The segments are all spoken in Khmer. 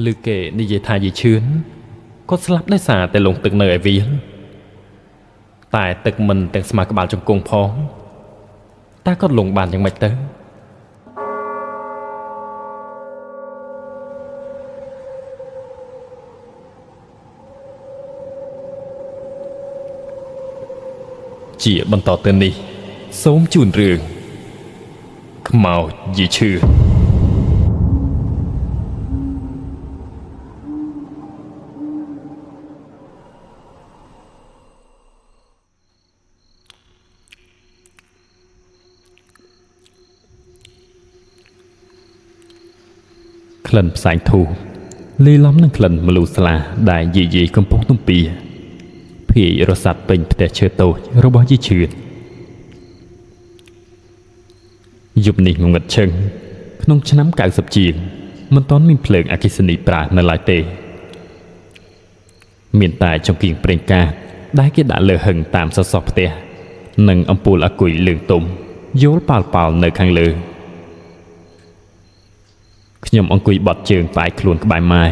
ឮគេនិយាយថាយាយឈឿនគាត់ស្លាប់ដោយសារតែលង់ទឹកនៅឯវាលតែទឹកមិនទាំងស្មើក្បាលជង្គង់ផងតើគាត់លង់បានយ៉ាងម៉េចទៅជាបន្តទៅនេះសូមជូនរឿងខ្មោចយាយឈឿនក្លិនផ្សែងធូបលាយឡំនឹងក្លិនម្លូស្លាដែលយាយៗកំពុងទំពាភាយរសាត់ពេញផ្ទះឈើតូចរបស់យាយឈឿនយប់នេះងងឹតឈឹងក្នុងឆ្នាំ90ជាងមិនទាន់មានភ្លើងអគ្គិសនីប្រើនៅឡើយទេមានតែចង្គៀងប្រេងកាតដែលគេដាក់លើហឹងតាមសសរផ្ទះនិងអំពូលអាគុយលឿងទុំយោលប៉ាល់ៗនៅខាងលើខ្ញុំអង្គុយបត់ជើងផ្អែកខ្លួនក្បែរម៉ែ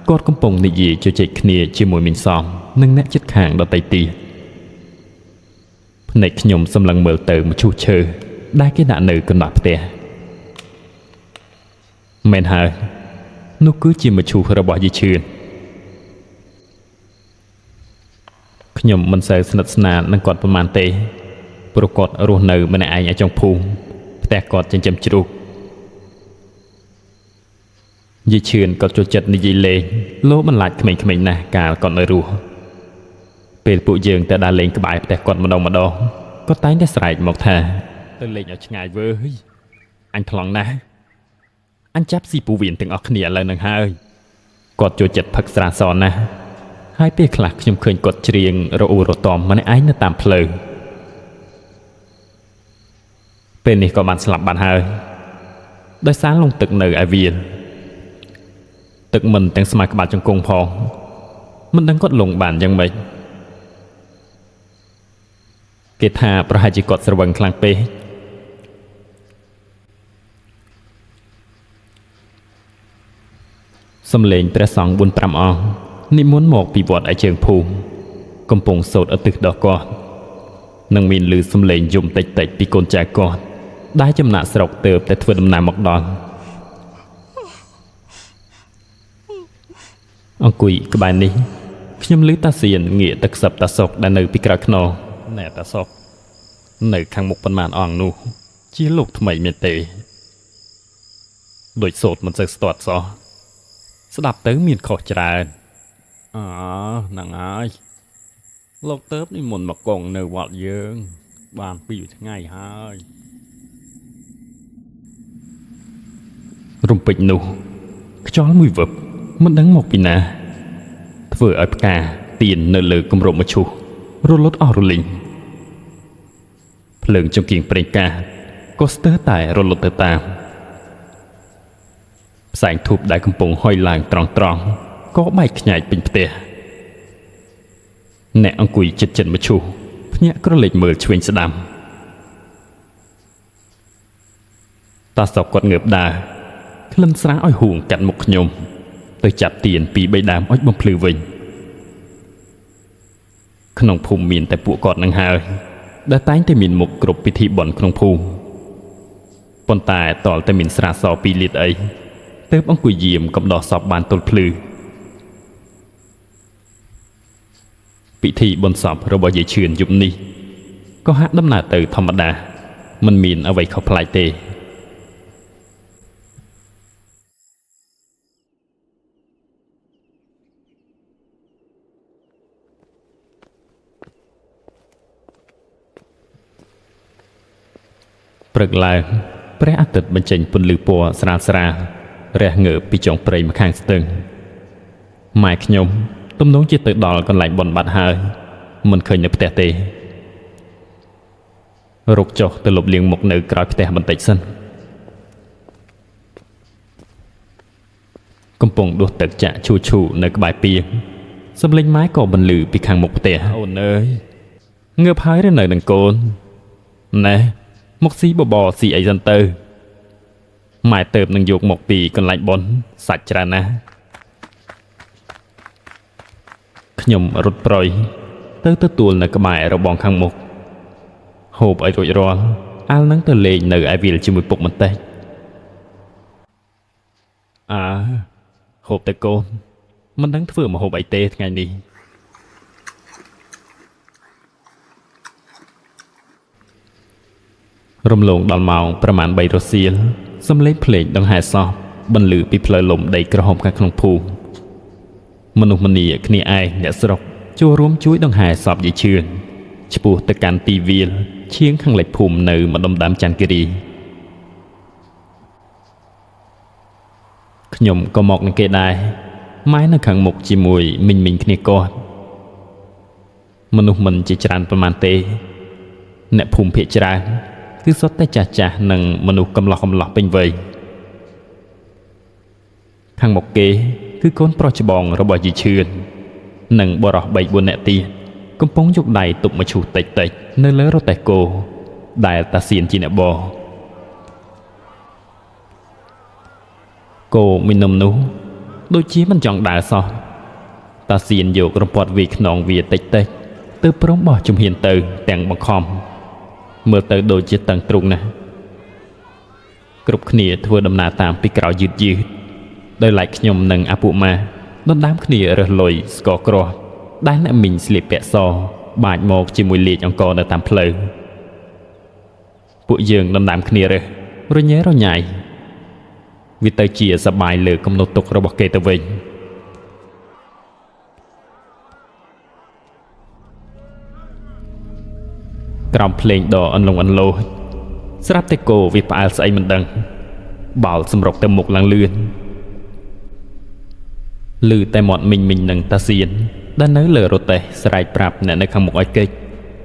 គាត់កំពុងនិយាយជជែកគ្នាជាមួយមីងសំនិងអ្នកជិតខាងដទៃទៀតភ្នែកខ្ញុំសម្លឹងមើលទៅមឈូសឈើដែលគេដាក់នៅកណ្ដាលផ្ទះមែនហើយនោះគឺជាមឈូសរបស់យាយឈឿនខ្ញុំមិនសូវស្និទ្ធស្នាលនឹងគាត់ប្រហែលទេព្រោះគាត់រស់នៅម្នាក់ឯងឯចុងភូមិផ្ទះគាត់ចិញ្ចឹមជ្រូកយាយឈឿនក៏ចូលចិត្តនិយាយលេងលោបន្លាចក្មេងៗណាស់កាលគាត់នៅរស់ពេលពួកយើងទៅដើរលេងក្បែរផ្ទះគាត់ម្ដងគាត់តែងតែស្រែកមកថាទៅលេងឲ្យឆ្ងាយវើយអញថ្លង់ណាស់អញចាប់ស៊ីពូវៀនទាំងអស់គ្នាឥឡូវនឹងហើយគាត់ចូលចិត្តផឹកស្រាសណាស់ហើយពេលខ្លះខ្ញុំឃើញគាត់ច្រៀងរអ៊ូរទាំម្នាក់ឯងនៅតាមផ្លូវពេលនេះក៏បានស្លាប់បានហើយដោយសារលង់ទឹកនៅឯវាលទឹកមិនទាំងស្មើក្បាលជង្គង់ផងមិនដឹងគាត់លង់បានយ៉ាងម៉េចគេថាប្រហែលជាគាត់ស្រវឹងខ្លាំងពេកសំឡេងព្រះសង្ឃ4-5អង្គនិមន្តមកពីវត្តឯជើងភូមិកំពុងសូត្រឧទ្ទិសដល់គាត់និងមានឮសំឡេងយំតិចៗពីកូនចៅគាត់ដែលចំណាកស្រុកទៅតែធ្វើដំណើរមកដល់អង្គុយក្បែរនេះខ្ញុំឮតាសៀនងាកទៅខ្សឹបតាសុកដែលនៅពីក្រោយខ្នងណែតាសុកនៅខាងមុខប៉ុន្មានអង្គនោះជាលោកថ្មីមែនទេដូចសូត្រមិនសូវស្ទាត់សោះស្ដាប់ទៅមានខុសច្រើនអើហ្នឹងហើយលោកទៅនិមន្តមកកងនៅវត្តយើងបាន2ថ្ងៃហើយរំពេចនោះខ្យល់មួយវឹបមិនដឹងមកពីណាធ្វើឲ្យផ្កាទៀននៅលើគម្របមឈូសរលត់អស់រលីងភ្លើងចង្គៀងប្រេងកាតក៏ស្ទើរតែរលត់ទៅតាមផ្សែងធូបដែលកំពុងហុយឡើងត្រង់ៗក៏បែកខ្ញែកពេញផ្ទះអ្នកអង្គុយជិតៗមឈូសភ្ញាក់ក្រឡេកមើលឆ្វេងស្ដាំតាសក់គាត់ងើបដើរក្លិនស្រាឲ្យហួងកាត់មុខខ្ញុំទៅចាប់ទៀនពី3ដើមអុចបំភ្លឺវិញក្នុងភូមិមានតែពួកគាត់នឹងហើយដែលតែងតែមានមុខគ្រប់ពិធីបុណ្យក្នុងភូមិប៉ុន្តែតលតែមានស្រាស2លីត្រអីទើបអង្គុយយាមកំដោះសពបានទល់ភ្លឺពិធីបុណ្យសពរបស់យាយឈឿនយប់នេះក៏ហាក់ដំណើរទៅធម្មតាមិនមានអ្វីខុសប្លែកទេព្រឹកឡើងព្រះអាទិត្យបញ្ចេញពន្លឺពណ៌ស្រាលស្រាលរះងើបពីចុងព្រៃម្ខាងស្ទឹងម៉ែខ្ញុំទំនងជាទៅដល់កន្លែងបុណ្យបាត់ហើយមិនឃើញនៅផ្ទះទេរកចុះទៅលុបលាងមុខនៅក្រោយផ្ទះបន្តិចសិនកំពុងដួសទឹកចាក់ឈូឈូនៅក្បែរពីងសំឡេងម៉ែក៏បន្លឺពីខាងមុខផ្ទះអូនអើយងើបហើយឬនៅនឹងកូនណែមកស៊ីបបរស៊ីអីសិនទៅម៉ែទៅនឹងយកមកពីកន្លែងបុណ្យសាច់ច្រើនណាស់ ខ្ញុំរត់ប្រយទៅទទួលនៅក្បែររបងខាងមុខហូបឲ្យរួចរាល់អាលនឹងទៅលេងនៅឯវាលជាមួយពុកបន្តិចអើហូបតែកូនមិនដឹងធ្វើម្ហូបអីទេថ្ងៃនេះរំលងដល់ម៉ោងប្រមាណ3រសៀលសំឡេងភ្លេងដង្ហែសោះបន្លឺពីផ្លូវលំដីក្រហមខាងក្នុងភូមិមនុស្សម្នាគ្នាឯងអ្នកស្រុកចូលរួមជួយដង្ហែសពយាយឈឿនឆ្ពោះទៅកាន់ទីវាលឈៀងខាងលិចភូមិនៅម្ដុំដើមច័ន្ទគិរីខ្ញុំក៏មកនឹងគេដែរម៉ែនៅខាងមុខជាមួយមីងមីងគ្នាគាត់មនុស្សមិនជាច្រើនប្រមាណទេអ្នកភូមិភាគច្រើនគឺសុទ្ធតែចាស់ចាស់និងមនុស្សកំឡោះកំឡោះពេញវ័យខាងមុខគេគឺកូនប្រុសច្បងរបស់យាយឈឿននិងបុរស3 4នាក់ទៀតកំពុងយកដៃទប់មឈូសតិចតិចនៅលើរទេះគោដែលតាសៀនជាអ្នកបរគោមួយនំនោះដូចជាមិនចង់ដើរសោះតាសៀនយករំពាត់វាខ្នងវាតិចតិចទៅព្រមបោះជំហានទៅទាំងបង្ខំមើលទៅដូចជាតឹងទ្រូងណាស់គ្រប់គ្នាធ្វើដំណើរតាមពីក្រោយយឺតយឺតដោយឡែកខ្ញុំនិងអាពួកម៉ាដណ្ដើមគ្នារើសលុយស្ករគ្រាប់ដែលអ្នកមីងស្លៀកពាក់សបាចមកជាមួយលាជអង្គនៅតាមផ្លូវពួកយើងដណ្ដើមគ្នារើសរញ៉េរញ៉ៃវាទៅជាសបាយលើកំណត់ទុករបស់គេទៅវិញក្រោមភ្លេងដ៏អន្លង់អន្លោចស្រាប់តែគោវាផ្អើលស្អីមិនដឹងបោលសម្រុកទៅមុខឡើងលឿនឮតែមាត់មីងមីងនិងតាសៀនដែលនៅលើរទេះស្រែកប្រាប់អ្នកនៅខាងមុខឲ្យគេច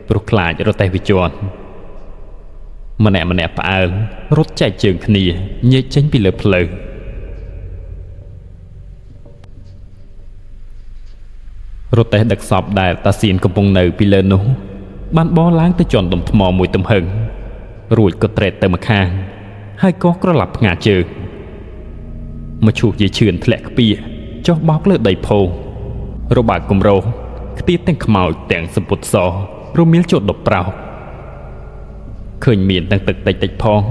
ព្រោះខ្លាចរទេះវាជាន់ម្នាក់ម្នាក់ផ្អើលរត់ចែកជើងគ្នាញែកចេញពីលើផ្លូវរទេះដឹកសពដែលតាសៀនកំពុងនៅពីលើនោះបានបរឡើងទៅជាន់ដុំថ្មមួយទំហឹងរួចក៏ត្រេតទៅម្ខាងហើយក៏ក្រឡាប់ផ្ងាជើងមឈូសយាយឈឿនធ្លាក់ខ្ពៀចុះបោកលើដីផោងរបាគម្រោខ្ទាតទាំងខ្មោចទាំងសម្ពុតសរមៀលជត់ដប្រោកឃើញមានទាំងទឹកតិចតិចផង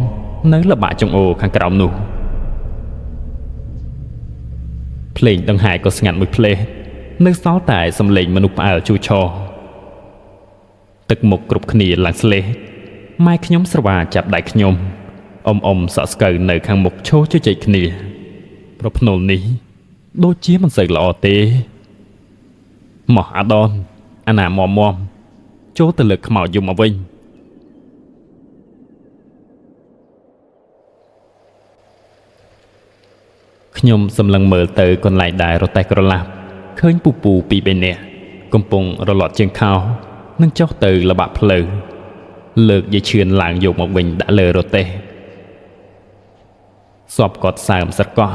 នៅលបាក់ចង្អូរខាងក្រោមនោះភ្លេងដង្ហែក៏ស្ងាត់មួយភ្លេសនៅសល់តែសំឡេងមនុស្សផ្អើលជួឆរទឹកមុខគ្រប់គ្នាឡើងស្លេះម៉ែខ្ញុំស្រវាចាប់ដៃខ្ញុំអ៊ំអ៊ំសក់ស្កូវនៅខាងមុខឈរជជែកគ្នាប្រភ្នូលនេះដូចជាមិនសូវល្អទេមកអាដនអាណាមមមចូលទៅលើខ្មោចយំមកវិញខ្ញុំសម្លឹងមើលទៅកន្លែងដែលរទេះក្រឡាប់ឃើញពូពូពីរបីនាក់កំពុងរលត់ជើងខោនិងចុះទៅលបាក់ផ្លូវលើកយាយឈឿនឡើងយកមកវិញដាក់លើរទេះសពគាត់សើមស្រកោះ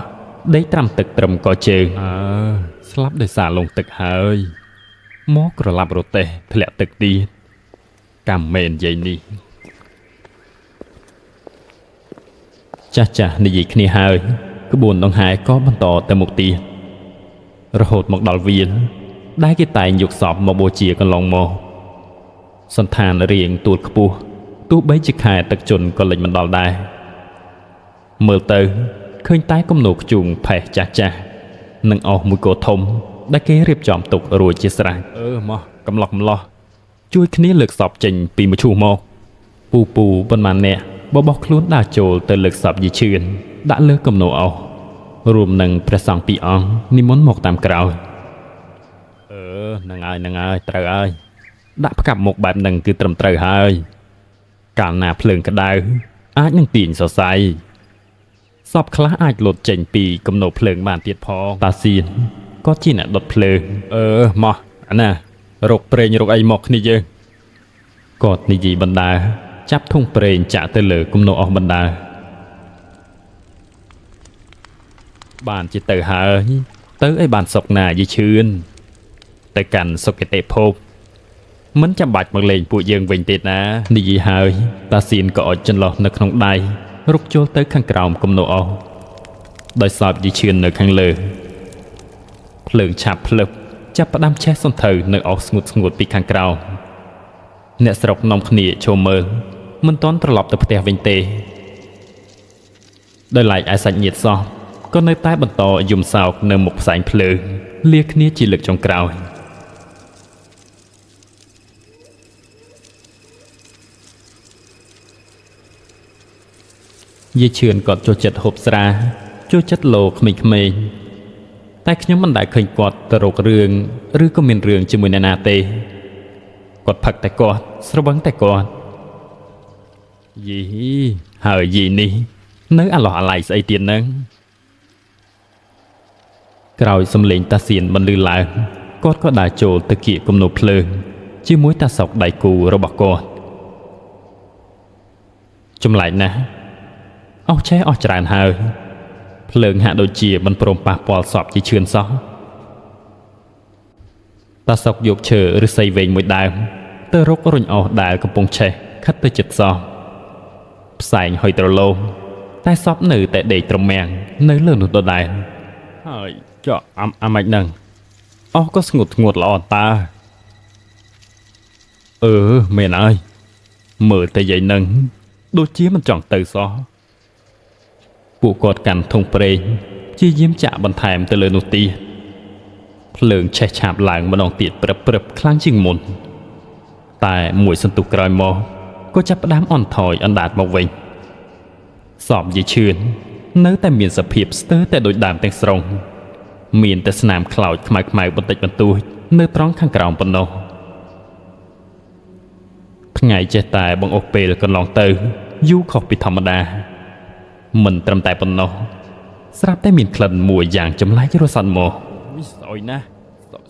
ដេកត្រាំទឹកត្រឹមកជើងអើស្លាប់ដោយសារលងទឹកហើយមកក្រឡាប់រទេះធ្លាក់ទឹកទៀតកម្មមែនយាយនេះចាស់ចាស់និយាយគ្នាហើយក្បួនដង្ហែក៏បន្តទៅមុខទៀតរហូតមកដល់វាលដែលគេតែងយកសពមកបូជាកន្លងមកសន្តានរៀងទួលខ្ពស់ទោះបីជាខែទឹកជន់ក៏លិចមិនដល់ដែរមើលទៅឃើញតែគំនរខ្ជុងផេះចាស់ចាស់និងអស់មួយគោធំដែលគេរៀបចំទុករួចជាស្រេចអឺមកកំឡោះកំឡោះជួយគ្នាលើកសពចេញពីមឈូសមកពូពូប៉ុន្មានអ្នកបបោះខ្លួនដើរចូលទៅលើកសពយាយឈឿនដាក់លើគំនរអស់រួមនឹងព្រះសង្ឃពីរអង្គនិមន្តមកតាមក្រោយអឺហ្នឹងហើយហ្នឹងហើយត្រូវហើយដាក់ផ្កាប់មុខបែបហ្នឹងគឺត្រឹមត្រូវហើយកាលណាភ្លើងក្តៅអាចនឹងទាញសរសៃសពខ្លះអាចលត់ចេញពីគំនរភ្លើងបានទៀតផងតាសៀនក៏ជាអ្នកដុតភ្លើងអឺមកអាណារកប្រេងរកអីមកគ្នាយើងគាត់និយាយបណ្ដើចាប់ធុងប្រេងចាក់ទៅលើគំនរអស់បណ្ដើបានជាទៅហើយទៅឲ្យបានសុកណាយាយឈឿនទៅកាន់សុគតិភពមិនចាំបាច់មកលេងពួកយើងវិញទៀតណានិយាយហើយតាសៀនក៏អុចចន្លោះនៅក្នុងដៃរុកចូលទៅខាងក្រោមគំនរអស់ដោយសពយាយឈឿននៅខាងលើភ្លើងឆាប់ភ្លឹប ចាប់ផ្ដើមឆេះសន្ធៅនៅអស់ស្ងួតស្ងួតពីខាងក្រៅអ្នកស្រុកនាំគ្នាចូលមើលមិនទាន់ត្រឡប់ទៅផ្ទះវិញទេដោយឡែកឯសាច់ញាតិសោះក៏នៅតែបន្តយំសោកនៅមុខផ្សែងភ្លើងលាគ្នាជាលើកចុងក្រោយយាយឈឿនគាត់ចូលចិត្តហូបស្រាចូលចិត្តលោក្មេងៗតែខ្ញុំមិនដែលឃើញគាត់ទៅរករឿងឬក៏មានរឿងជាមួយអ្នកណាទេគាត់ផឹកតែគាត់ស្រវឹងតែគាត់យីហើយយីនេះនៅអាឡោះអាឡៃស្អីទៀតហ្នឹងក្រោយសំឡេងតាសៀនបន្លឺឡើងគាត់ក៏ដើរចូលទៅគៀកគំនូភ្លើងជាមួយតាសុកដៃគូរបស់គាត់ចម្លែកណាស់អស់ឆេះអស់ច្រើនហើយភ្លើងហាក់ដូចជាមិនព្រមប៉ះពាល់សពជាឈឿនសោះតាសុកយកឈើឫស្សីវែងមួយដើមទៅរករុញអស់ដែលកំពុងឆេះខិតទៅចិត្តសោះផ្សែងហុយត្រលោមតែសពនៅតែដេកត្រមាំងនៅលើនោះដដែលហើយចកអាម៉េចហ្នឹងអស់ក៏ស្ងួតស្ងួតល្អតើអឺមែនហើយមើលតែយាយហ្នឹងដូចជាមិនចង់ទៅសោះពួកគាត់កាន់ធុងប្រេងជាយាមចាក់បន្ថែមទៅលើនោះទៀតភ្លើងឆេះឆាបឡើងម្ដងទៀតព្រឹបព្រឹបខ្លាំងជាងមុនតែមួយសន្ទុះក្រោយមកក៏ចាប់ផ្ដើមអន់ថយអណ្ដាតមកវិញសពយាយឈឿននៅតែមានសភាពស្ទើរតែដូចដើមទាំងស្រុងមានតែស្នាមខ្លោចខ្មៅៗបន្តិចបន្តួចនៅត្រង់ខាងក្រោមប៉ុណ្ណោះថ្ងៃចេះតែបង្អស់ពេលកន្លងទៅយូរខុសពីធម្មតាមិនត្រឹមតែប៉ុណ្ណោះស្រាប់តែមានក្លិនមួយយ៉ាងចម្លែករសាត់មកស្អុយណាស់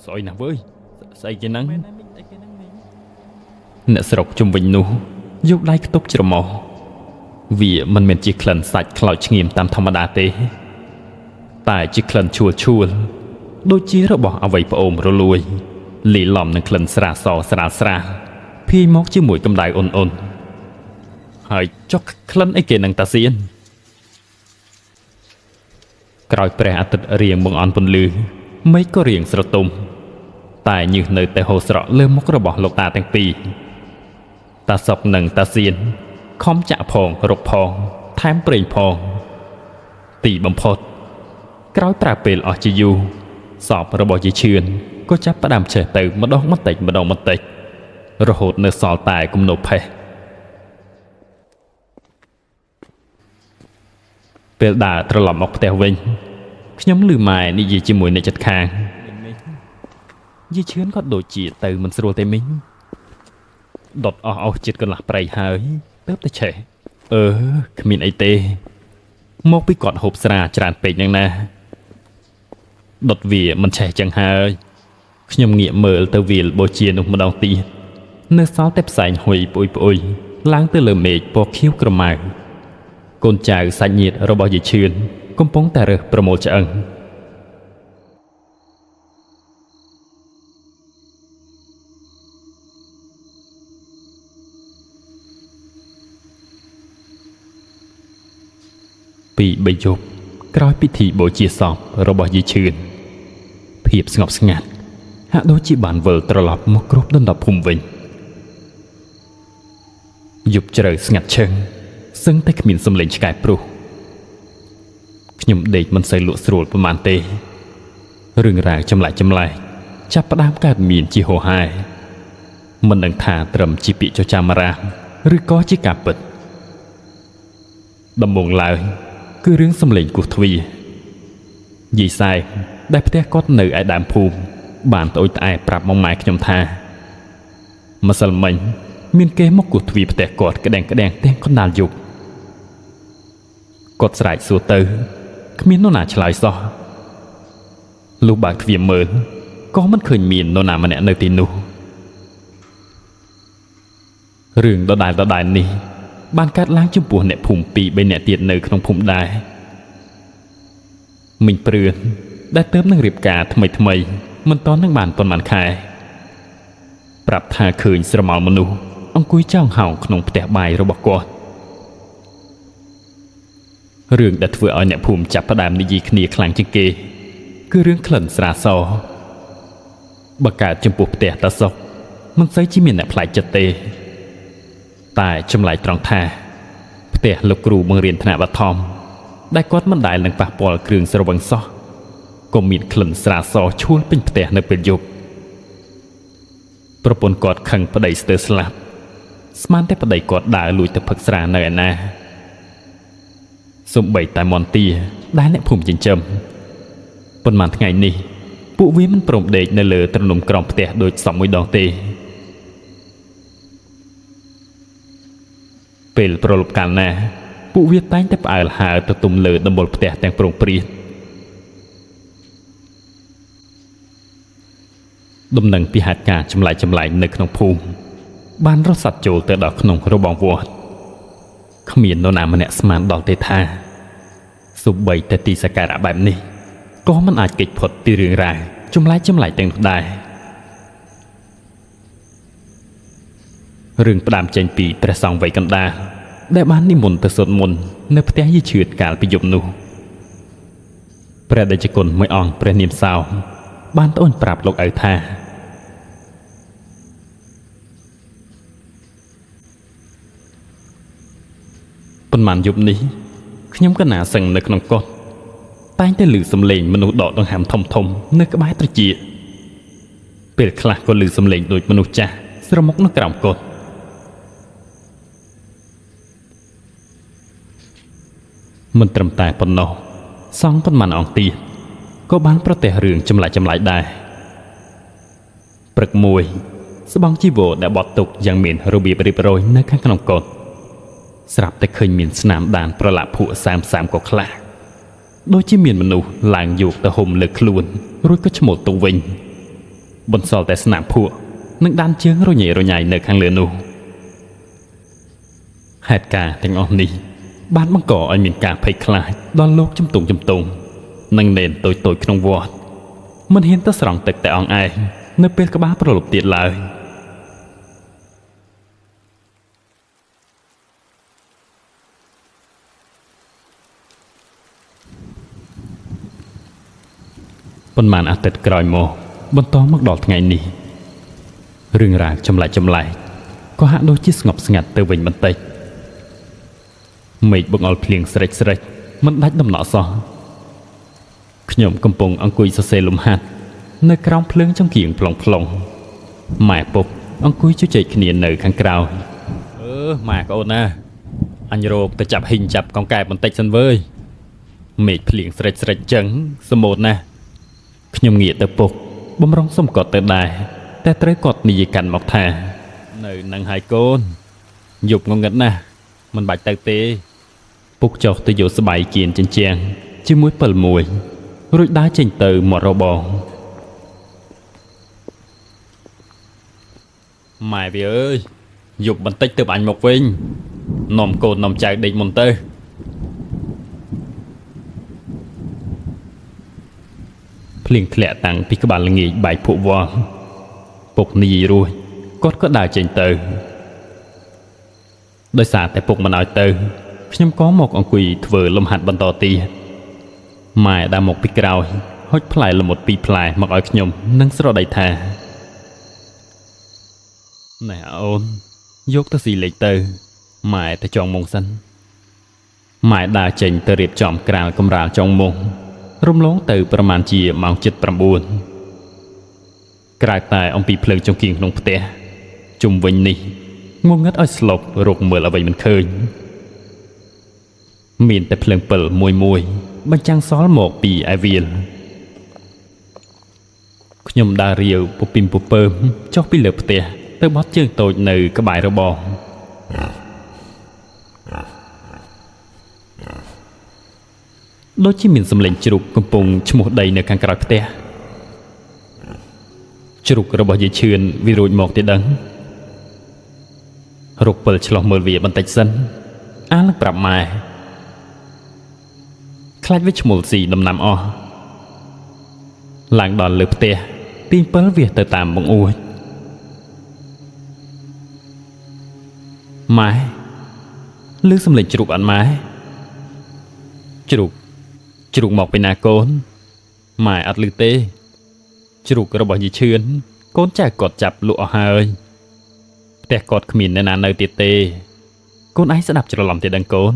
ស្អុយណាស់វើយស្អីគេហ្នឹងអ្នកស្រុកជុំវិញនោះយកដៃខ្ទប់ច្រមុះវាមិនមែនជាក្លិនសាច់ខ្លោចឈ្ងៀមតាមធម្មតាទេតែជាក្លិនឈួលឈួលដូចជារបស់អ្វីប្អូមរលួយលាយឡំនឹងក្លិនស្រាសស្រាលស្រាលភាយមកជាមួយកម្ដៅអ៊ុនអ៊ុនហើយចុកក្លិនអីគេនឹងតាសៀនក្រោយព្រះអាទិត្យរៀងបង្អន់ពន្លឺមេឃក៏រៀងស្រទុំតែញើសនៅតែហូរស្រក់លើមុខរបស់លោកតាទាំងពីរតាសុកនិងតាសៀនខំចាក់ផងរកផងថែមប្រេងផងទីបំផុតក្រោយប្រើពេលអស់ជាយូរសពរបស់យាយឈឿនក៏ចាប់ផ្ដើមឆេះទៅម្ដងបន្តិចម្ដងបន្តិចរហូតនៅសល់តែគំនរផេះពេលដើរត្រឡប់មកផ្ទះវិញខ្ញុំឮម៉ែនិយាយជាមួយអ្នកជិតខាងយាយឈឿនក៏ដូចជាទៅមិនស្រួលទេមីងដុតអស់ចិត្តកន្លះប្រៃហើយទើបតែឆេះអឺគ្មានអីទេមកពីគាត់ហូបស្រាច្រើនពេកហ្នឹងណាដុតវាមិនឆេះចឹងហើយខ្ញុំងាកមើលទៅវាលបូជានោះម្ដងទៀតនៅសល់តែផ្សែងហុយប្អុយប្អុយឡើងទៅលើមេឃពណ៌ខៀវក្រមៅកូនចៅសាច់ញាតិរបស់យាយឈឿនកំពុងតែរើសប្រមូលឆ្អឹងពីបីយប់ក្រោយពិធីបូជាសពរបស់យាយឈឿនភាពស្ងប់ស្ងាត់ហាក់ដូចជាបានវិលត្រឡប់មកគ្រប់ដណ្ដប់ភូមិវិញយប់ជ្រៅស្ងាត់ឈឹងសឹងតែគ្មានសំឡេងឆ្កែព្រុសខ្ញុំដេកមិនសូវលក់ស្រួលប្រហែលទេរឿងរ៉ាវចម្លែកចម្លែកចាប់ផ្ដើមកើតមានជាហូរហែមិនដឹងថាត្រឹមជាពាក្យចចាមអារាមឬក៏ជាការពិតដំបូងឡើយគឺរឿងសំឡេងគោះទ្វារយាយសែងដែលផ្ទះគាត់នៅឯដើមភូមិបានត្អូញត្អែប្រាប់មកម៉ែខ្ញុំថាម្សិលមិញមានគេមកគោះទ្វារផ្ទះគាត់ក្តាំងក្តាំងទាំងកណ្ដាលយប់គាត់ស្រែកសួរទៅគ្មាននរណាឆ្លើយសោះលុះបើកទ្វារមើលក៏មិនឃើញមាននរណាម្នាក់នៅទីនោះរឿងដដែលដដែលនេះបានកើតឡើងចំពោះអ្នកភូមិពីរបីអ្នកទៀតនៅក្នុងភូមិដែរមីងព្រឿនដែលទើបនឹងរៀបការថ្មីថ្មីមិនទាន់នឹងបានប៉ុន្មានខែប្រាប់ថាឃើញស្រមោលមនុស្សអង្គុយចោងហោងក្នុងផ្ទះបាយរបស់គាត់រឿងដែលធ្វើឲ្យអ្នកភូមិចាប់ផ្ដើមនិយាយគ្នាខ្លាំងជាងគេគឺរឿងក្លិនស្រាស បើកើតចំពោះផ្ទះតាសុកមិនសូវជាមានអ្នកប្លែកចិត្តទេតែចម្លែកត្រង់ថាផ្ទះលោកគ្រូបង្រៀនថ្នាក់បឋមដែលគាត់មិនដែលនឹងប៉ះពាល់គ្រឿងស្រវឹងសោះក៏មានក្លិនស្រាសឈួលពេញផ្ទះនៅពេលយប់ប្រពន្ធគាត់ខឹងប្តីស្ទើរស្លាប់ស្មានតែប្តីគាត់ដើរលួចទៅផឹកស្រានៅឯណាសូម្បីតែមន្ទីដែលអ្នកភូមិចិញ្ចឹមប៉ុន្មានថ្ងៃនេះពួកវាមិនព្រមដេកនៅលើទ្រនំក្រោមផ្ទះដូចសពមួយដងទេពេលប្រលប់កាលណាពួកវាតែងតែផ្អើលហើរទៅទុំលើដំបូលផ្ទះទាំងប្រងព្រាតដំណឹងពីហេតុការណ៍ចម្លែកៗនៅក្នុងភូមិបានរសាត់ចូលទៅដល់ក្នុងរបងវត្តគ្មាននរណាម្នាក់ស្មានដល់ទេថាសូម្បីតែទីសក្ការៈបែបនេះក៏មិនអាចគេចផុតពីរឿងរ៉ាវចម្លែកទាំងនោះដែររឿងផ្ដើមចេញពីព្រះសង្ឃវ័យកណ្ដាលដែលបាននិមន្តទៅសូត្រមន្តនៅផ្ទះយាយឈឿតកាលពីយប់នោះព្រះតេជគុណមួយអង្គព្រះនាមសោមបានត្អូញប្រាប់លោកឪថាប៉ុន្មានយប់នេះខ្ញុំកណាសឹងនៅក្នុងកុដិតែងតែឮសំឡេងមនុស្សដកដង្ហើមធំៗនៅក្បែរត្រចៀកពេលខ្លះក៏ឮសំឡេងដូចមនុស្សចាស់ស្រមុកនៅក្រោមកុដិមិនត្រឹមតែប៉ុណ្ណោះសង្ឃប៉ុន្មានអង្គទៀតក៏បានប្រទះរឿងចម្លែកៗដែរព្រឹកមួយស្បង់ជីវរដែលបត់ទុកយ៉ាងមានរបៀបរៀបរយនៅខាងក្នុងកុដិស្រាប់តែឃើញមានស្នាមដានប្រឡាក់ភក់សាមក៏ខ្លះដូចជាមានមនុស្សឡើងយកទៅហុំលើខ្លួនរួចក៏ឈ្មោលទៅវិញបន្សល់តែស្នាមភក់និងដានជើងរញ៉េរញ៉ៃនៅខាងលើនោះហេតុការណ៍ទាំងអស់នេះបានបង្កឲ្យមានការភ័យខ្លាចដល់លោកជំទង់និងនេនតូចៗក្នុងវត្តមិនហ៊ានទៅស្រង់ទឹកតែអង្គឯងនៅពេលក្បាលប្រលប់ទៀតឡើយប៉ុន្មានអាទិត្យក្រោយមកបន្តមកដល់ថ្ងៃនេះរឿងរ៉ាវចម្លែកក៏ហាក់ដូចជាស្ងប់ស្ងាត់ទៅវិញបន្តិចមេឃបង្អុលភ្លៀងស្រេចៗមិនដាច់ដំណក់សោះខ្ញុំកំពុងអង្គុយសរសេរលំហាត់នៅក្រោមភ្លើងចង្គៀងប្លង់ៗម៉ែពុកអង្គុយជជែកគ្នានៅខាងក្រៅម៉ែក្អូនណាអញរកទៅចាប់ហ៊ីងចាប់កង្កែបបន្តិចសិនវើយមេឃភ្លៀងស្រេចៗចឹងសមូតណាស់ខ្ញុំងាកទៅពុកបំរុងសុំគាត់ទៅដែរតែត្រូវគាត់និយាយកាន់មកថានៅនឹងហើយកូនយប់ងងឹតណាស់មិនបាច់ទៅទេពុកចុះទៅយកស្បៃគៀនជញ្ជាំងជាមួយពិលមួយរួចដើរចេញទៅមាត់របងម៉ែវាអើយយប់បន្តិចទើបអញមកវិញនាំកូននាំចៅដេកមុនទៅភ្លៀងធ្លាក់តាំងពីក្បាលល្ងាចបែកភក់វល់ពុកនិយាយរួចគាត់ក៏ដើរចេញទៅដោយសារតែពុកមិនឲ្យទៅខ្ញុំក៏មកអង្គុយធ្វើលំហាត់បន្តទៀតម៉ែដើរមកពីក្រោយហុចផ្លែល្មុតពីរផ្លែមកឲ្យខ្ញុំនិងស្រដីថាណែអូនយកទៅស៊ីលេខទៅម៉ែទៅចងមុងសិនម៉ែដើរចេញទៅរៀបចំក្រាលកម្រាលចងមុងរំលងទៅប្រមាណជាម៉ោង7:09ក្រៅតែអំពីភ្លើងចង្គៀងក្នុងផ្ទះជុំវិញនេះងងឹតឲ្យស្លុបរកមើលអ្វីមិនឃើញមានតែភ្លើងពិលមួយបញ្ចាំងសល់មកពីឯវាលខ្ញុំដើររាវពពីមពពើមចុះពីលើផ្ទះទៅបត់ជើងតូចនៅក្បែររបងដូចជាមានសំឡេងជ្រូកកំពុងឈ្មោះដីនៅខាងក្រោយផ្ទះជ្រូករបស់យាយឈឿនវារួចមកទេដឹងរកពិលឆ្លោះមើលវាបន្តិចសិនអាលនឹងប្រាប់ម៉ែខ្លាចវាឈ្មោលស៊ីដំណាំអស់ឡើងដល់លើផ្ទះទាញពិលវាទៅតាមបង្អួចម៉ែឮសំឡេងជ្រូកអត់ម៉ែជ្រូកមកពីណាកូនម៉ែអត់ឮទេជ្រូករបស់យាយឈឿន កូនចៅគាត់ចាប់លក់អស់ហើយផ្ទះគាត់គ្មានអ្នកណានៅទៀតទេកូនឯងស្ដាប់ច្រឡំទៀតដឹងកូន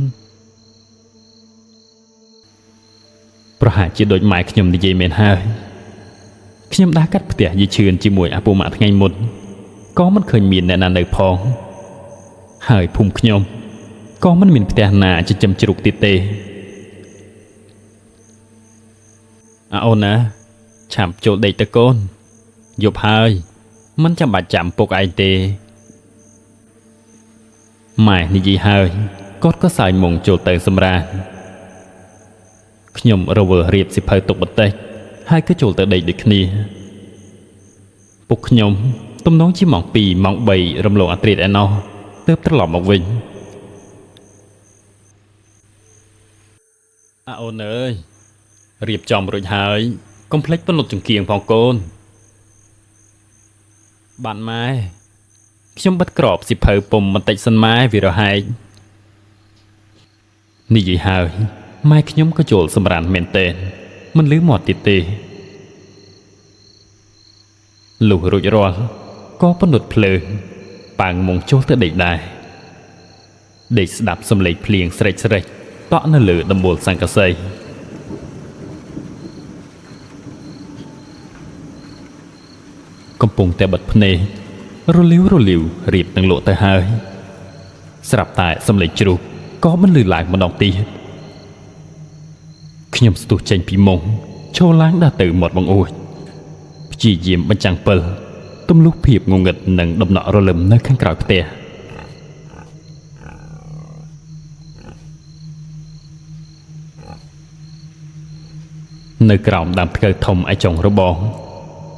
ប្រហែលជាដូចម៉ែខ្ញុំនិយាយមែនហើយខ្ញុំដើរកាត់ផ្ទះយាយឈឿនជាមួយអាពូម៉ាក់ថ្ងៃមុនក៏មិនឃើញមានអ្នកណានៅផងហើយភូមិខ្ញុំក៏មិនមានផ្ទះណាចិញ្ចឹមជ្រូកទៀតទេអអូនណាឆាប់ចូលដេកទៅកូនយប់ហើយមិនចាំបាច់ចាំពុកឯងទេម៉ែនិយាយហើយគាត់ក៏សើចមុងចូលទៅសម្រានខ្ញុំរវល់រៀបសិភៅទុកបន្តិចហើយក៏ចូលទៅដេកដូចគ្នាពុកខ្ញុំទំនងជាម៉ោង2ម៉ោង3រំលងអាត្រិតឯណោះទើបត្រឡប់មកវិញអអូនអើយរៀបចំរួចហើយកុំភ្លេចពន្លត់ចង្គៀងផងកូនបានម៉ែខ្ញុំបិទក្របសិភៅពុំបន្តិចសិនម៉ែវារហែកនិយាយហើយម៉ែខ្ញុំក៏ចូលសម្រានមែនទែនមិនលឺមាត់ទៀតទេលុះរួចរាល់ក៏ពន្លត់ភ្លើងប៉ាងមុងចូលទៅដេកដែរដេកស្ដាប់សំឡេងភ្លៀងស្រេចស្រេចតក់នៅលើដំបូលស័ង្កសីកំពុងតែបិទភ្នែករលាវរលាវរៀបនឹងលក់ទៅហើយស្រាប់តែសំឡេងជ្រូកក៏មិនលឺឡើងម្ដងទៀតខ្ញុំស្ទុះចេញពីមុងឈរឡើងដើរទៅមាត់បង្អួចព្យាយាមបញ្ចាំងពិលទម្លុះភាពងងឹតនិងដំណក់រលឹមនៅខាងក្រោយផ្ទះនៅក្រោមដើមថ្កូវធំឯចុងរបង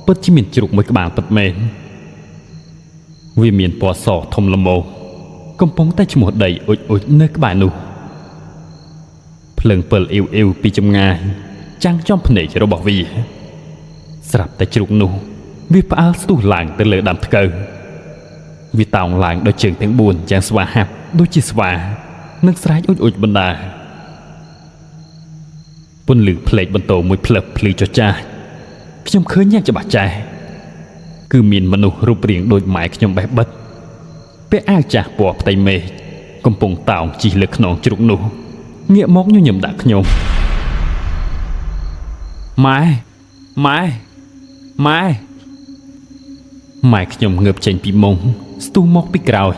ពិតជាមានជ្រូកមួយក្បាលពិតមែនវាមានពណ៌សធំល្មមកំពុងតែឈ្មោះដីអ៊ុចអ៊ុចនៅក្បែរនោះភ្លើងពិលអ៊ីវអ៊ីវពីចម្ងាយចាំងចំភ្នែករបស់វាស្រាប់តែជ្រូកនោះវាផ្អើលស្ទុះឡើងទៅលើដើមថ្កូវវាតោងឡើងដោយជើងទាំង4យ៉ាងស្វាហាប់ដូចជាស្វានិងស្រែកអ៊ុចអ៊ុចបណ្ដាពន្លឺផ្លេកបន្ទោមួយផ្លឹបភ្លឺចចាស់ខ្ញុំឃើញយ៉ាងច្បាស់ចាស់គឺមានមនុស្សរូបរាងដូចម៉ែខ្ញុំបេះបិទពាក់អាវចាស់ពណ៌ផ្ទៃមេឃកំពុងតោងជិះលើខ្នងជ្រូកនោះងាកមកញញឹមដាក់ខ្ញុំម៉ែម៉ែម៉ែម៉ែខ្ញុំងើបចេញពីមុងស្ទុះមកពីក្រោយ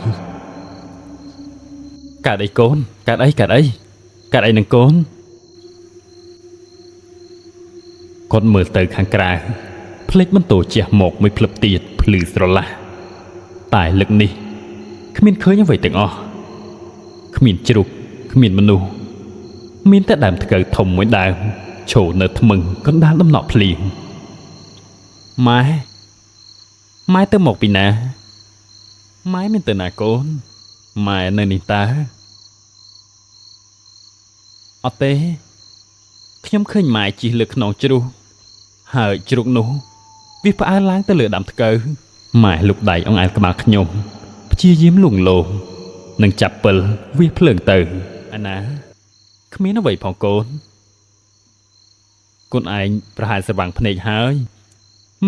កើតអីកូនកើតអីកើតអីកើតអីនឹងកូនគាត់មើលទៅខាងក្រៅភ្លេចបន្ទោជះមកមួយភ្លឹបទៀតភ្លឺស្រឡះតែលើកនេះគ្មានឃើញអ្វីទាំងអស់គ្មានជ្រូកគ្មានមនុស្សមានតែដើមថ្កូវធំមួយដើមឈរនៅថ្មឹងកណ្ដាលដំណក់ភ្លៀងម៉ែម៉ែទៅមកពីណាម៉ែមានទៅណាកូនម៉ែនៅនេះតើអត់ទេខ្ញុំឃើញម៉ែជិះលើខ្នងជ្រូកហើយជ្រូកនោះវាផ្អើលឡើងទៅលើដើមថ្កូវម៉ែលុកដៃអង្អែលក្បាលខ្ញុំព្យាយាមលួងលោមនិងចាប់ពិលវាភ្លើងទៅអាណាគ្មានអ្វីផងកូនកូនឯងប្រហែលស្រវាំងភ្នែកហើយ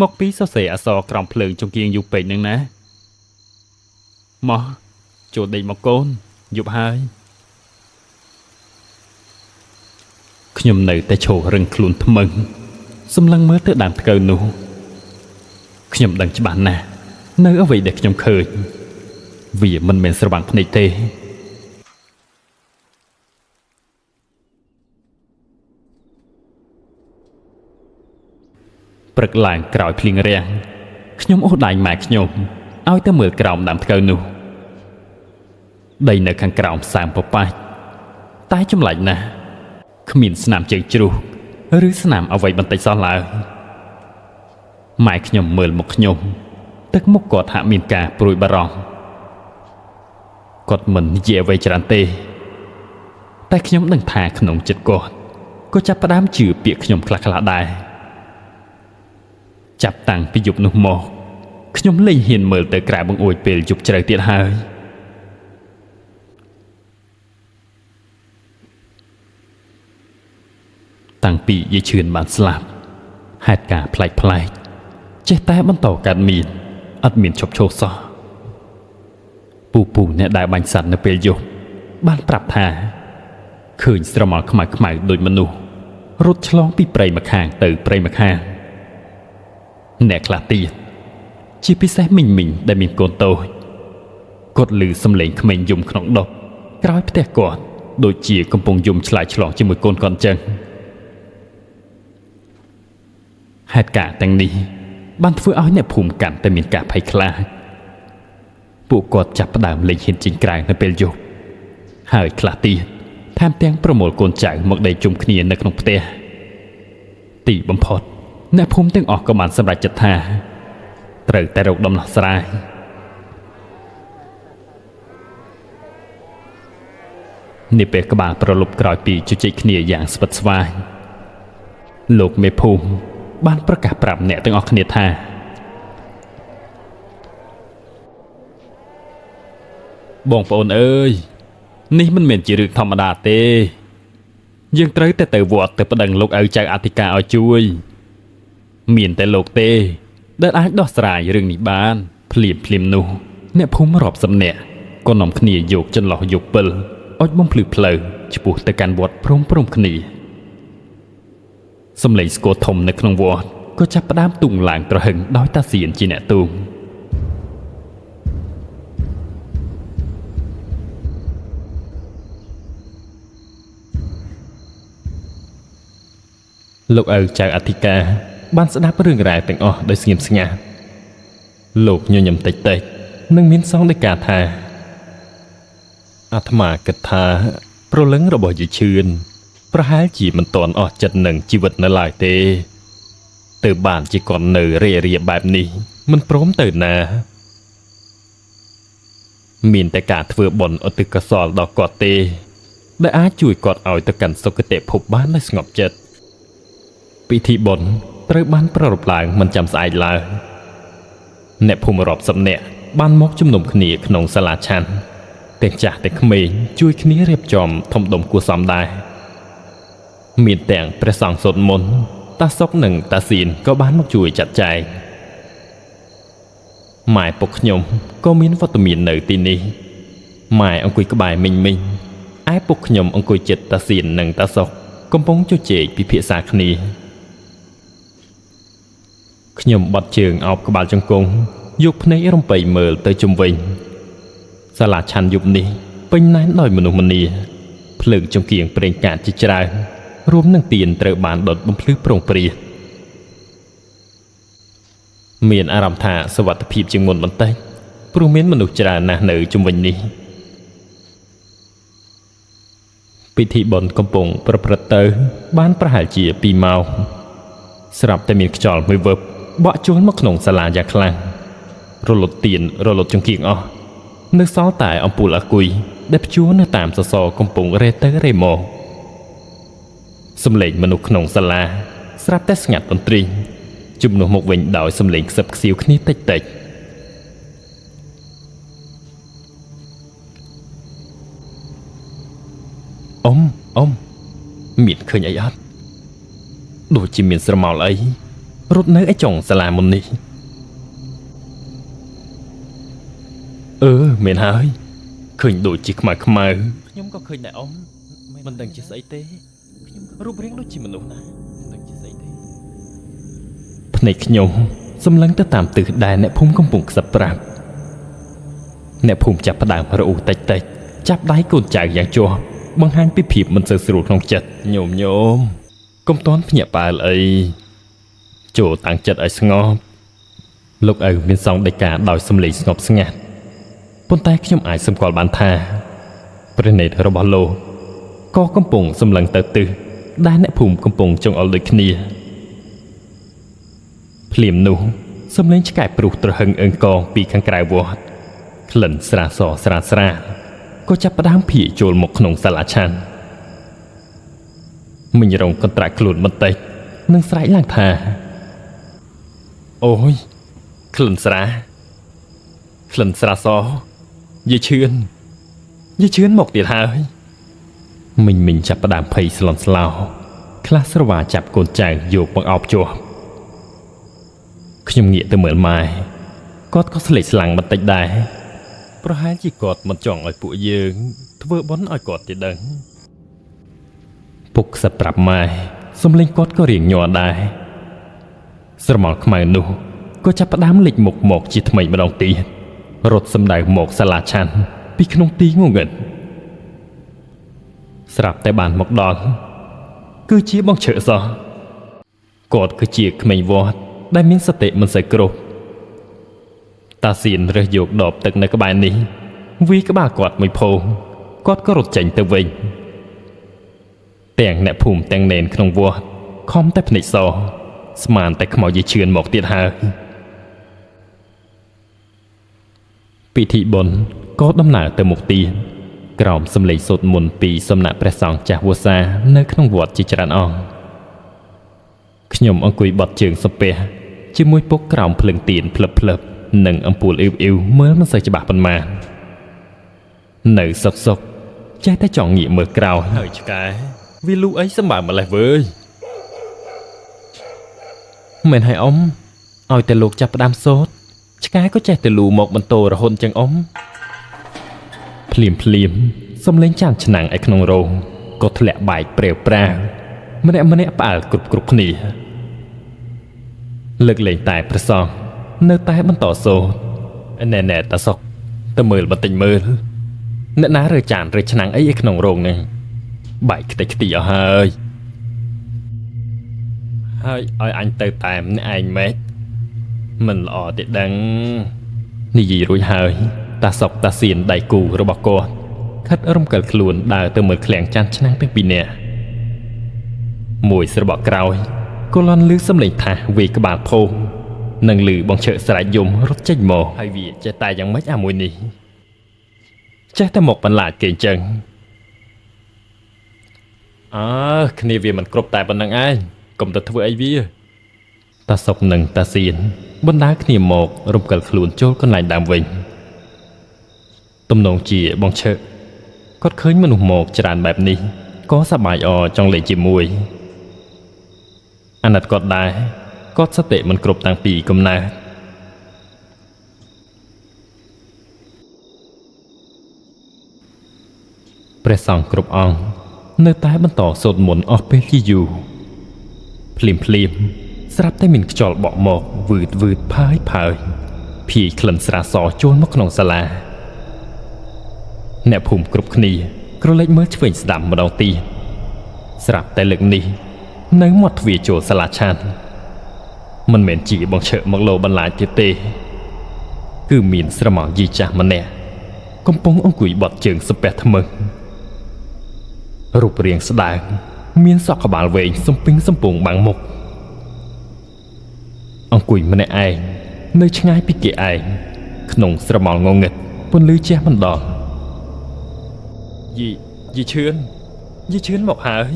មកពីសរសេរអក្សរក្រោមភ្លើងចង្គៀងយូរពេកនឹងណាមកចូលដេកមកកូនយប់ហើយខ្ញុំនៅតែឈររឹងខ្លួនថ្មឹងសម្លឹងមើលទៅដើមថ្កូវនោះខ្ញុំដឹងច្បាស់ណាស់នៅអ្វីដែលខ្ញុំឃើញវាមិនមែនស្រវាំងភ្នែកទេព្រឹកឡើងក្រោយភ្លៀងរាំងខ្ញុំអូសដៃម៉ែខ្ញុំឲ្យទៅមើលក្រោមដើមថ្កូវនោះដីនៅខាងក្រោមសើមប៉ប៉ាច់តែចម្លែកណាស់គ្មានស្នាមជើងជ្រុះឬស្នាមអ្វីបន្តិចសោះឡើយម៉ែខ្ញុំមើលមកខ្ញុំទឹកមុខគាត់ហាក់មានការព្រួយបារម្ភគាត់មិននិយាយអ្វីច្រើនទេតែខ្ញុំដឹងថាក្នុងចិត្តគាត់ក៏ចាប់ផ្ដើមជឿពាក្យខ្ញុំខ្លះៗដែរចាប់តាំងពីយប់នោះមកខ្ញុំលែងហ៊ានមើលទៅក្រៅបង្អួចពេលយប់ជ្រៅទៀតហើយតាំងពីយាយឈឿនបានស្លាប់ហេតុការណ៍ប្លែកៗ ចេះតែបន្តកើតមានអត់មានឈប់ឈរសោះពូពូអ្នកដែលបាញ់សត្វនៅពេលយប់បានប្រាប់ថាឃើញស្រមោលខ្មៅខ្មៅដូចមនុស្សរត់ឆ្លងពីព្រៃម្ខាងទៅព្រៃម្ខាងអ្នកខ្លះទៀតជាពិសេសមីងមីងដែលមានកូនតូចគាត់ឮសំឡេងក្មេងយំក្នុងដប់ក្រោយផ្ទះគាត់ដូចជាកំពុងយំឆ្លើយឆ្លងជាមួយកូនគាត់ចឹងហេតុការណ៍ទាំងនេះបានធ្វើឲ្យអ្នកភូមិកាន់តែមានការភ័យខ្លាចពួកគាត់ចាប់ផ្ដើមលេងហ៊ានចេញក្រៅនៅពេលយប់ហើយខ្លះទៀតថែមទាំងប្រមូលកូនចៅមកដេកជុំគ្នានៅក្នុងផ្ទះទីបំផុតអ្នកភូមិទាំងអស់ក៏បានសម្រេចចិត្តថាត្រូវតែរកដំណោះស្រាយនាពេលក្បាលប្រលប់ក្រោយពីជជែកគ្នាយ៉ាងស្វិតស្វាញលោកមេភូមិបានប្រកាសប្រាប់អ្នកទាំងអស់គ្នាថាបងប្អូនអើយនេះមិនមែនជារឿងធម្មតាទេយើងត្រូវតែទៅវត្តទៅប្តឹងលោកឪចៅអធិការឲ្យជួយមានតែលោកទេដែលអាចដោះស្រាយរឿងនេះបានភ្លាមភ្លាមនោះអ្នកភូមិរាប់សិបនាក់ក៏នាំគ្នាយកចន្លោះយកពិលអុចបំភ្លឺផ្លូវឆ្ពោះទៅកាន់វត្តព្រមព្រំគ្នាសំឡេងស្គរធំនៅក្នុងវត្តក៏ចាប់ផ្ដើមទូងឡើងត្រហឹងដោយតាសៀនជាអ្នកទូងលោកឪចៅអធិការបានស្ដាប់រឿងរ៉ាវទាំងអស់ដោយស្ងៀមស្ងាត់លោកញញឹមតិចតិចនិងមានសងដីកាថាអាត្មាគិតថាព្រលឹងរបស់យាយឈឿនប្រហែលជាមិនទាន់អស់ចិត្តនឹងជីវិតនៅឡើយទេទើបបានជាគាត់នៅរេរាបែបនេះមិនព្រមទៅណាមានតែការធ្វើបុណ្យឧទ្ទិសកុសលដល់គាត់ទេដែលអាចជួយគាត់ឲ្យទៅកាន់សុគតិភពបានដោយស្ងប់ចិត្តពិធីបុណ្យត្រូវបានប្រារព្ធឡើងមិនចាំស្អែកឡើយអ្នកភូមិរាប់សិបនាក់បានមកជំនុំគ្នាក្នុងសាលាឆាន់ទាំងចាស់ទាំងក្មេងជួយគ្នារៀបចំធំដុំគួរសមដែរមានទាំងព្រះសង្ឃសូត្រមន្តតាសុកនិងតាសៀនក៏បានមកជួយចាត់ចែងម៉ែពុកខ្ញុំក៏មានវត្តមាននៅទីនេះម៉ែអង្គុយក្បែរមីងមីងឯពុកខ្ញុំអង្គុយជិតតាសៀននិងតាសុកកំពុងជជែកពិភាក្សាគ្នាខ្ញុំបត់ជើងអោបក្បាលជង្គង់យកភ្នែករំពៃមើលទៅជុំវិញសាលាឆាន់យប់នេះពេញណែនដោយមនុស្សម្នាភ្លើងចង្គៀងប្រេងកាតជាច្រើនរួមនឹងទៀនត្រូវបានដុតបំភ្លឺប្រងព្រាតមានអារម្មណ៍ថាសុវត្ថិភាពជាងមុនបន្តិចព្រោះមានមនុស្សច្រើនណាស់នៅជុំវិញនេះពិធីបុណ្យកំពុងប្រព្រឹត្តទៅបានប្រហែលជា2ម៉ោងស្រាប់តែមានខ្យល់មួយវើបបក់ចូលមកក្នុងសាលាយ៉ាងខ្លាំងរលត់ទៀនរលត់ចង្គៀងអស់នៅសល់តែអំពូលអាគុយដែលព្យួរនៅតាមសសរកំពុងរេទៅរេមកសំឡេងមនុស្សក្នុងសាលាស្រាប់តែស្ងាត់ទន្ទ្រីងជំនួសមកវិញដោយសំឡេងខ្សឹបខ្សៀវគ្នាតិចតិចអ៊ំអ៊ំមានឃើញអីអត់ដូចជាមានស្រមោលអីរត់នៅឯចុងសាលាមុននេះអឺមែនហើយឃើញដូចជាខ្មៅខ្មៅខ្ញុំក៏ឃើញដែរអ៊ំមិនដឹងជាស្អីទេខ្ញុំរូបរាងដូចជាមនុស្សណាមិនដឹងជាស្អីទេភ្នែកខ្ញុំសម្លឹងទៅតាមទិសដែលអ្នកភូមិកំពុងខ្សឹបប្រាប់អ្នកភូមិចាប់ផ្ដើមរអ៊ូតិចតិចចាប់ដៃកូនចៅយ៉ាងជាប់បង្ហាញពីភាពមិនសូវស្រួលក្នុងចិត្តញោមញោមកុំទាន់ភ្ញាក់ផ្អើលអីចូលតាំងចិត្តឲ្យស្ងប់លោកឪមានសងដីកាដោយសំឡេងស្ងប់ស្ងាត់ប៉ុន្តែខ្ញុំអាចសម្គាល់បានថាព្រះនេត្ររបស់លោកក៏កំពុងសម្លឹងទៅទិសដែលអ្នកភូមិកំពុងចង្អុលដូចគ្នាភ្លាមនោះសំឡេងឆ្កែព្រុសត្រហឹងអឹងកងពីខាងក្រៅវត្តក្លិនស្រាសស្រាស្រាក៏ចាប់ផ្ដើមភាយចូលមកក្នុងសាលាឆាន់មិញរងកន្ត្រាក់ខ្លួនបន្តិចនិងស្រែកឡើងថាអូយក្លិនស្រាក្លិនស្រាសយាយឈឿនយាយឈឿនមកទៀតហើយមីងមីងចាប់ផ្ដើមភ័យស្លន់ស្លោខ្លះស្រវាចាប់កូនចៅយកមកអោបជាប់ ខ្ញុំងាកទៅមើលម៉ែគាត់ក៏ស្លេកស្លាំងបន្តិចដែរប្រហែលជាគាត់មិនចង់ឲ្យពួកយើងធ្វើបុណ្យឲ្យគាត់ទេដឹងពុកខ្សឹបប្រាប់ម៉ែសំលេងគាត់ក៏រៀងញ័រដែរស្រមោលខ្មៅនោះក៏ចាប់ផ្ដើមលេចមុខមកជាថ្មីម្ដងទៀតរត់សម្ដៅមកសាលាឆាន់ពីក្នុងទីងងឹតស្រាប់តែបានមកដល់គឺជាបងឈើសោះគាត់គឺជាក្មេងវត្តដែលមានសតិមិនសូវគ្រប់តាសៀនរើសយកដបទឹកនៅក្បែរនេះវាយក្បាលគាត់មួយផោងគាត់ក៏រត់ចេញទៅវិញទាំងអ្នកភូមិទាំងនេនក្នុងវត្តខំតែភ្នែកសស្មានតែខ្មោចយាយឈឿនមកទៀតហើយពិធីបុណ្យក៏ដំណើរទៅមុខទៀតក្រោមសម្លេងសូត្រមន្តពីសំណាក់ព្រះសង្ឃចាស់វស្សានៅក្នុងវត្តជាច្រើនអង្គខ្ញុំអង្គុយបត់ជើងសំពះជាមួយពុកក្រោមភ្លើងទៀនភ្លឹបភ្លឹបនិងអំពូលអ៊ីវអ៊ីវមើលមិនសូវច្បាស់ប៉ុន្មាននៅសុកសុកចេះតែចង់ងាកមើលក្រោយហើយឆ្កែវាលូអីសម្បើម្លេះវើយមែនហើយអ៊ំឲ្យតែលោកចាប់ផ្ដើមសូត្រឆ្កែក៏ចេះតែលូមកបន្ទោរហូតចឹងអ៊ំភ្លាមភ្លាមសំលេងចានឆ្នាំងឯក្នុងរោងក៏ធ្លាក់បែកព្រាវប្រាវម្នាក់ម្នាក់ផ្អើលគ្រប់គ្រប់គ្នាលើកលែងតែព្រះសង្ឃនៅតែបន្តសូត្រណែណែតាសុកទៅមើលបន្តិចមើលអ្នកណារើចានរើឆ្នាំងអីឯក្នុងរោងនេះបែកខ្ទេចខ្ទីអស់ហើយហើយឲ្យអញទៅតាមអ្នកឯងម៉េចមិនល្អទេដឹងនិយាយរួចហើយតាសុកតាសៀនដៃគូរបស់គាត់ខិតរំកិលខ្លួនដើរទៅមើលឃ្លាំងចានឆ្នាំងទាំងពីរនាក់មួយស្របក់ក្រោយក៏លន់លឺសំឡេងថាសវាយក្បាលផោងនិងលឺបងឈើស្រែកយំរត់ចេញមកហើយវាចេះតែយ៉ាងម៉េចអាមួយនេះចេះតែមកបន្លាចគេអញ្ចឹងអើគ្នាវាមិនគ្រប់តែប៉ុណ្្នឹងឯងកុំទៅធ្វើអីវាតាសុកនិងតាសៀនបណ្ដាគ្នាមករំកិលខ្លួនចូលកន្លែងដើមវិញទំនងជាបងឈើគាត់ឃើញមនុស្សមកច្រើនបែបនេះក៏សប្បាយអចង់លេងជាមួយអាណិតគាត់ដែរគាត់សតិមិនគ្រប់តាំងពីកំណើតព្រះសង្ឃគ្រប់អង្គនៅតែបន្តសូត្រមន្តអស់ពេលជាយូរភ្លាមភ្លាមស្រាប់តែមានខ្យល់បក់មកវឺតវឺតផើយផើយភាយក្លិនស្រាសចូលមកក្នុងសាលាអ្នកភូមិគ្រប់គ្នាក្រឡេកមើលឆ្វេងស្ដាំម្ដងទៀតស្រាប់តែលើកនេះនៅមាត់ទ្វារចូលសាលាឆាន់មិនមែនជាបងឈើមកលោបន្លាចទៀតទេគឺមានស្រមោលយាយចាស់ម្នាក់កំពុងអង្គុយបត់ជើងសំពះថ្មឹងរូបរាងស្ដើងមានសក់ក្បាលវែងសំពីងសំពងបាំងមុខអង្គុយម្នាក់ឯងនៅឆ្ងាយពីគេឯងក្នុងស្រមោលងងឹតពន្លឺជះមិនដល់យីឈឿនយីឈឿនមកហើយ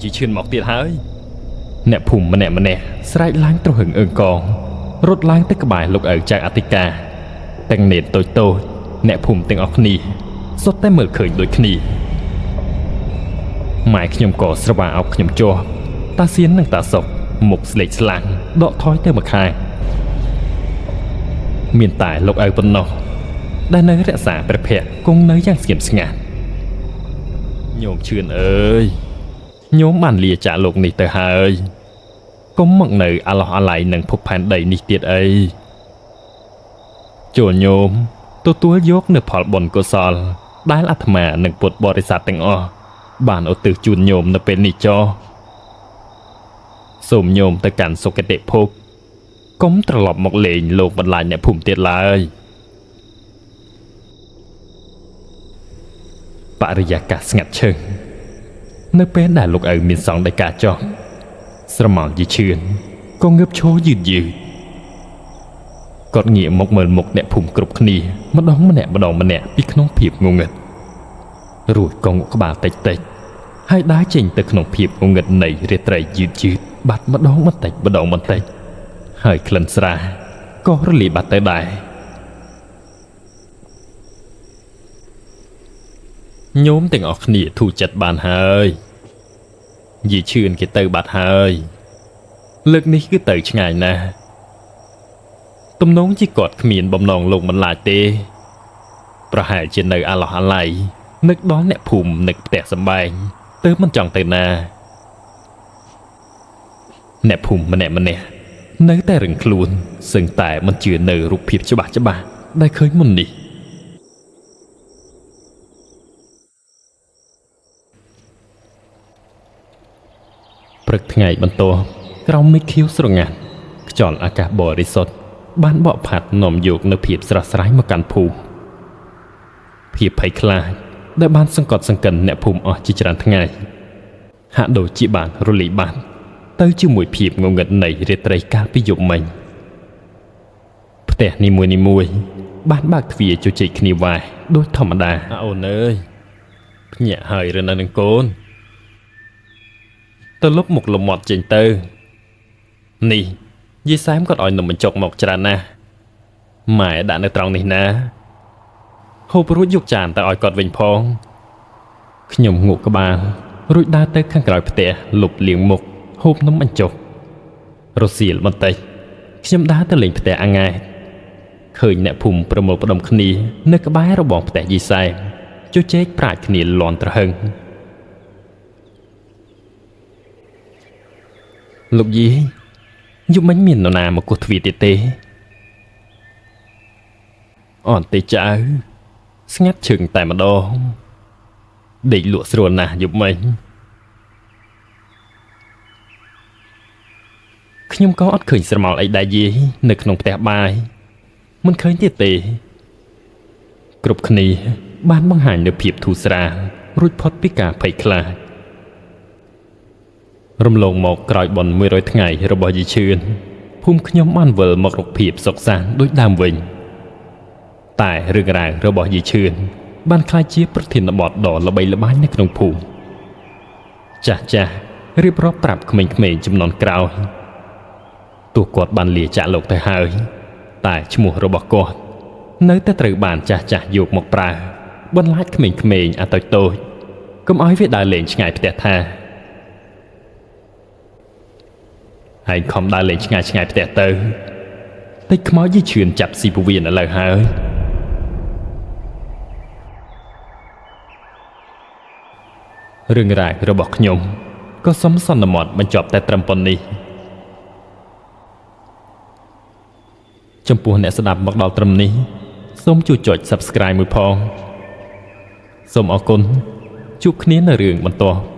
យីឈឿនមកទៀតហើយអ្នកភូមិម្នាក់ម្នាក់ស្រែកឡើងទ្រហឹងអើងកងរត់ឡើងទៅក្បែរលោកឪចៅអធិការទាំងនេនតូចតូចអ្នកភូមិទាំងអស់គ្នាសុទ្ធតែមើលឃើញដូចគ្នាម៉ែខ្ញុំក៏ស្រវាអោបខ្ញុំជាប់តាសៀននិងតាសុកមុខស្លេកស្លាំងដកថយទៅម្ខាងមានតែលោកឪប៉ុណ្ណោះដែលនៅរក្សាព្រះភ័ក្ត្រគង់នៅយ៉ាងស្ងៀមស្ងាត់ញោមឈឿនអើយញោមបានលាចាកលោកនេះទៅហើយកុំមកនៅអាឡោះអាល័យនឹងភពផែនដីនេះទៀតអីចូលញោមទទួលយកនៅផលបុណ្យកុសលដែលអាត្មានិងពុទ្ធបរិស័ទទាំងអស់បានឧទ្ទិសជូនញោមនៅពេលនេះចុះសូមញោមទៅកាន់សុគតិភពកុំត្រឡប់មកលេងលោកបន្លាចអ្នកភូមិទៀតឡើយបរិយាកាសស្ងាត់ឈឹងនៅពេលដែលលោកឪមានសង្ឃដីកាចុះស្រមោលយីឈឿនក៏ងើបឈរយឺតយឺតគាត់ងាកមកមើលមុខអ្នកភូមិគ្រប់គ្នាម្ដងម្នាក់ម្ដងម្នាក់ពីក្នុងភាពងងឹតរួចក៏ងក់ក្បាលតិចតិចហើយដើរចេញទៅក្នុងភាពងងឹតនៃរាត្រីយឺតយឺតបាត់ម្ដងបន្តិចម្ដងបន្តិចហើយក្លិនស្រាក៏រលាយបាត់ទៅដែរញោមទាំងអស់គ្នាធូរចិត្តបានហើយយីឈឿនគេទៅបាត់ហើយលើកនេះគឺទៅឆ្ងាយណាស់ ទំនងជាគាត់គ្មានបំណងលោកមិនឡាចទេប្រហែលជានៅអាឡោះអាល័យនឹកដល់អ្នកភូមិនឹកផ្ទះសម្បែងទើបមិនចង់ទៅណាអ្នកភូមិម្នាក់ម្នាក់នៅតែរឹងខ្លួនសឹងតែមិនជឿនៅរូបភាពច្បាស់ច្បាស់ដែលឃើញមុននេះព្រឹកថ្ងៃបន្ទាប់ក្រោមមេឃខៀវស្រងាត់ខ្យល់អាកាសបរិសុទ្ធបានបក់ផាត់នាំយកនូវភាពស្រស់ស្រាយមកកាន់ភូមិភាពភ័យខ្លាចដែលបានសង្កត់សង្កិនអ្នកភូមិអស់ជាច្រើនថ្ងៃហាក់ដូចជាបានរលាយបាត់ទៅជាមួយភាពងងឹតនៃរាត្រីកាលពីយប់មិញផ្ទះនីមួយៗបានបើកទ្វារជជែកគ្នាវ៉ែដូចធម្មតាអូនអើយភ្ញាក់ហើយឬនៅនឹងកូនទៅលុបមុខលំមាត់ចេញទៅនេះយាយសែមគាត់ឲ្យនំបញ្ចុកមកច្រើនណាស់ម៉ែដាក់នៅត្រង់នេះណាហូបរួចយកចានទៅឲ្យគាត់វិញផងខ្ញុំងក់ក្បាលរួចដើរទៅខាងក្រោយផ្ទះលុបលាងមុខហូបនំបញ្ចុករសៀលបន្តិចខ្ញុំដើរទៅលេងផ្ទះអាង៉ែឃើញអ្នកភូមិប្រមូលផ្ដុំគ្នានៅក្បែររបងផ្ទះយាយសែមជជែកប្រាជ្ញគ្នាលាន់ទ្រហឹងលោកយាយយប់មិញមាននរណាមកគោះទ្វារទៀតទេអត់ទេចៅស្ងាត់ឈឹងតែម្ដងដេកលក់ស្រួលណាស់យប់មិញខ្ញុំក៏អត់ឃើញស្រមោលអីដែរយាយនៅក្នុងផ្ទះបាយមិនឃើញទៀតទេគ្រប់គ្នាបានបង្ហាញនូវភាពធូរស្រាលរួចផុតពីការភ័យខ្លាចរំលងមកក្រោយបុណ្យ100ថ្ងៃរបស់យាយឈឿនភូមិខ្ញុំបានវិលមករកភាពសុខសាន្តដូចដើមវិញតែរឿងរ៉ាវរបស់យាយឈឿនបានក្លាយជាប្រធានបទដ៏ល្បីល្បាញនៅក្នុងភូមិចាស់ចាស់រៀបរាប់ប្រាប់ក្មេងៗចំនួនក្រោយទោះគាត់បានលាចាកលោកទៅហើយតែឈ្មោះរបស់គាត់នៅតែត្រូវបានចាស់ចាស់យកមកប្រើបន្លាចក្មេងៗអាតូចតូចកុំឲ្យវាដើរលេងឆ្ងាយផ្ទះថាឯងខំដើរលេងឆ្ងាយឆ្ងាយផ្ទះទៅតិចខ្មោចយាយឈឿនចាប់ស៊ីពវៀនឥឡូវហើយរឿងរ៉ាវរបស់ខ្ញុំក៏សូមសន្មតបញ្ចប់តែត្រឹមប៉ុណ្នេះចំពោះអ្នកស្ដាប់មកដល់ត្រឹមនេះសូមជួយចុច Subscribe មួយផងសូមអរគុណជួបគ្នានៅរឿងបន្ទាប់